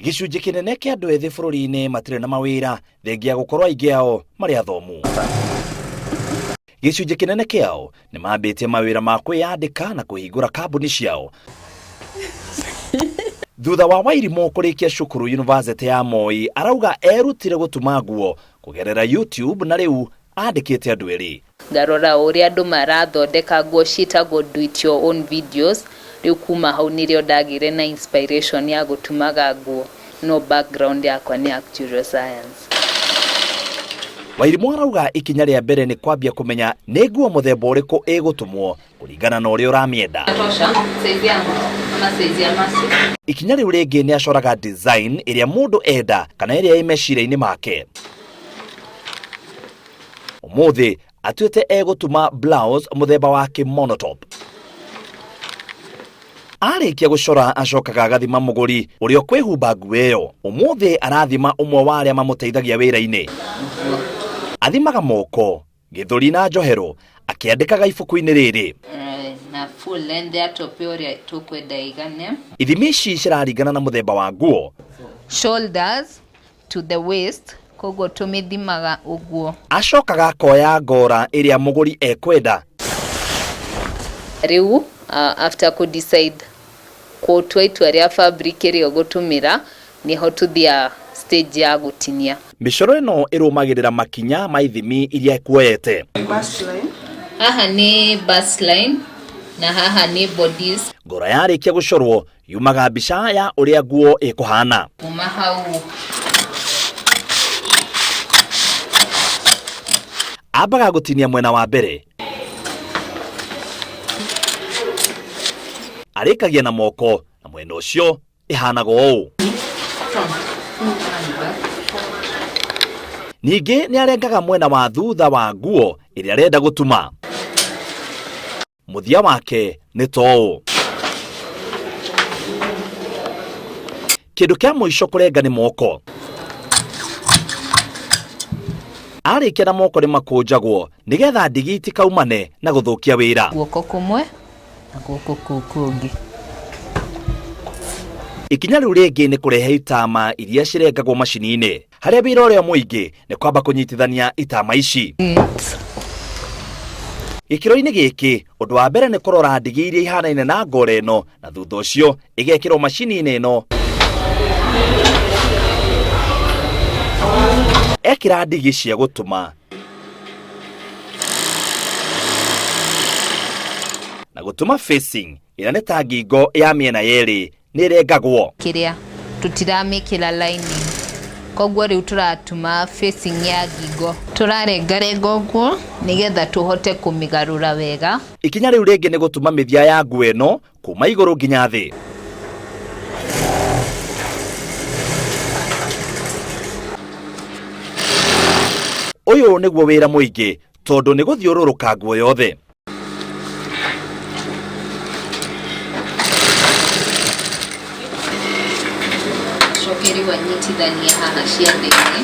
Gĩcunjĩ kĩnene kĩa andũ ethĩ bũrũri-inĩ matirĩ na mawĩra, thengia gũkorwo aingĩ ao marĩ athomu. Gĩcunjĩ kĩnene kĩao nĩ mambĩtie mawĩra ma kwĩyandĩka na kũhingũra kambuni ciao. Thutha wa Wairimũ kũrĩkia cukuru yunivasĩtĩ ya Moi, arauga erutire gũtuma nguo kũgerera YouTube na rĩu andĩkĩte andũ erĩ. Ngarora ũrĩa andũ marathondeka nguo ciĩtagwo do it your own videos, rĩu kuma hau nĩrĩo ndagĩire na inspiration ya gũtumaga nguo, no background yakwa nĩ actuarial science. Wairimũ arauga ikinya rĩa mbere nĩ kwambia kũmenya nĩ nguo mũthemba ũrĩkũ ĩgũtumwo kũringana na ũrĩa ũramĩenda. Ikinya rĩu rĩngĩ nĩ acoraga design ĩrĩa mũndũ enda kana ĩrĩa ĩ meciria-inĩ make. Ũmũthĩ atuĩte egũtuma blouse mũthemba wa kĩmonotop. Arĩkia gũcora acokaga agathima mũgũri ũrĩa ũkwĩhumba nguo ĩyo. Ũmũthĩ arathima ũmwe wa arĩa mamũteithagia wĩra-inĩ. Athimaga moko, gĩthũri na njohero akĩandĩkaga ibuku-inĩ rĩrĩ. Na full length ya top ũrĩa tũkwenda ĩigane. Ithimi ici ciraringana na mũthemba wa nguo. Shoulders to the waist koguo tũmĩthimaga ũguo. Acokaga akoya ngora ĩrĩa mũgũri ekwenda. Rĩu after kũ decide gũtua itua rĩa fabric ĩrĩa ũgũtũmĩra nĩho tũthiaga stage ya gũtinia. Mĩcoro ĩno ĩrũmagĩrĩra makinya ma ithimi iria ekuoyete. Haha nĩ bust line na haha nĩ bodice. Ngora yarĩkia gũcorwo yumaga mbica ya ũrĩa nguo ĩkũhana. Kuma hau Ambaga gũtinia mwena wa mbere. Arĩkagia na moko na mwena ũcio ĩhanaga ũũ. Ningĩ nĩ arengaga mwena wa thutha wa nguo ĩrĩa arenda gũtuma. Mũthia wake nĩ ta ũũ. Kĩndũ kĩa mũico kũrenga nĩ moko. Arĩkia na moko nĩ makũnjagwo nĩgetha ndigi itikaumane na gũthũkia wĩra. Guoko kũmwe na guoko kũu kũngĩ. Ikinya rĩu rĩngĩ nĩ kũrehe itama iria cirengagwo macini-inĩ. Harĩa wĩra ũrĩa mũingĩ nĩ kwamba kũnyitithania itama ici. Gĩkĩro-inĩ gĩkĩ, ũndũ wa mbere nĩ kũrora ndigi iria ihanaine na ngora ĩno na thutha ũcio ĩgekĩrwo macini-inĩ ĩno. Ekĩra ndigi cia gũtuma na gũtuma facing ĩrĩa nĩ ta ngingo ya mĩena yerĩ nĩ ĩrengagwo. Kĩrĩa tũtiramĩkĩra lining koguo rĩu tũratuma facing ya ngingo. Tũrarengarenga ũguo nĩgetha tũhote kũmĩgarũra wega. Ikinya rĩu rĩngĩ nĩ gũtuma mĩthia ya nguo ĩno kuma igũrũ nginya thĩ. Ũyũ nĩguo wĩra mũingĩ tondũ nĩ gũthiũrũrũka nguo yothe. Acoke rĩu anyitithanie haha ciande-inĩ.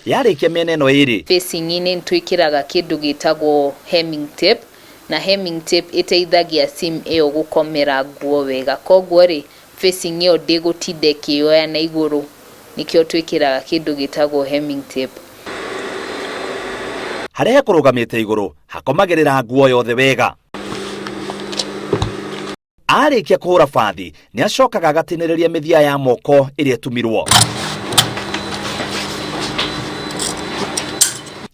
Yarĩkia mĩena ĩno ĩrĩ. Facing-inĩ nĩ twĩkĩraga kĩndũ gĩtagwo hemming tape, na hemming tape ĩteithagia seam ĩyo gũkomera nguo wega. Koguo rĩ, facing ĩyo ndĩgũtinda ĩkĩyoya na igũrũ. Nĩkĩo twĩkĩraga kĩndũ gĩtagwo hemming tape. Harĩa hekũrũgamĩte igũrũ hakomagĩrĩra nguo yothe wega. Arĩkia kũhũra bathi nĩ acokaga agatinĩrĩria mĩthia ya moko ĩrĩa ĩtumirwo.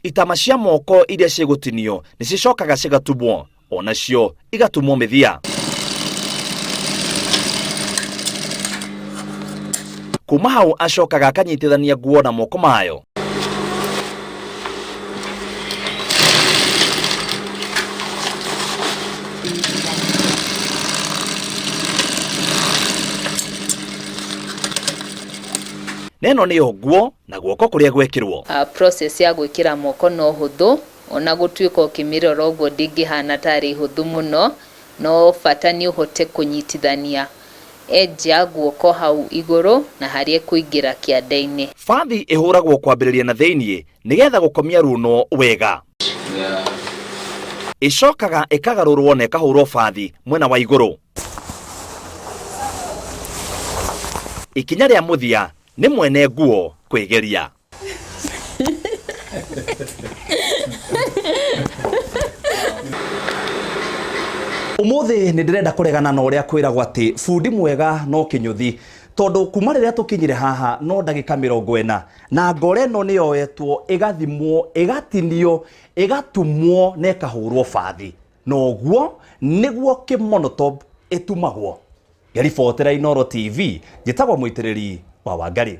Itama cia moko iria cigũtinio nĩ cicokaga cigatumwo onacio igatumwo mĩthia. Kuma hau acokaga akanyitithania nguo na moko mayo. Na ĩno nĩyo nguo na guoko kũrĩa gwekĩrwo. Process ya gwĩkĩra moko no hũthũ. Ona gũtuĩka ũkĩmĩrora ũguo ndĩngĩhana tarĩ hũthũ mũno, no bata nĩ ũhote kũnyitithania edge ya guoko hau igũrũ na harĩa ĩkũingĩra kĩande-inĩ. Bathi ĩhũragwo kwambĩrĩria na thĩiniĩ nĩgetha gũkomia runo wega. Ĩcokaga ĩkagarũrwo na ĩkahũrwo bathi mwena wa igũrũ. Ikinya rĩa mũthia nĩ mwene nguo kwĩgeria. Ũmũthĩ nĩ ndĩrenda kũregana na ũrĩa kwĩragwo atĩ bundi mwega no kĩnyũthi, tondũ kuma rĩrĩa tũkinyire haha no ndagĩka 40 na ngore ĩno nĩ yoetwo ĩgathimwo ĩgatinio ĩgatumwo na ĩkahũrwo bathi, na ũguo nĩguo kĩmonotop ĩtumagwo. Ngeribotera Inooro TV, njĩtagwo Mũitĩrĩri wa Wangarĩ.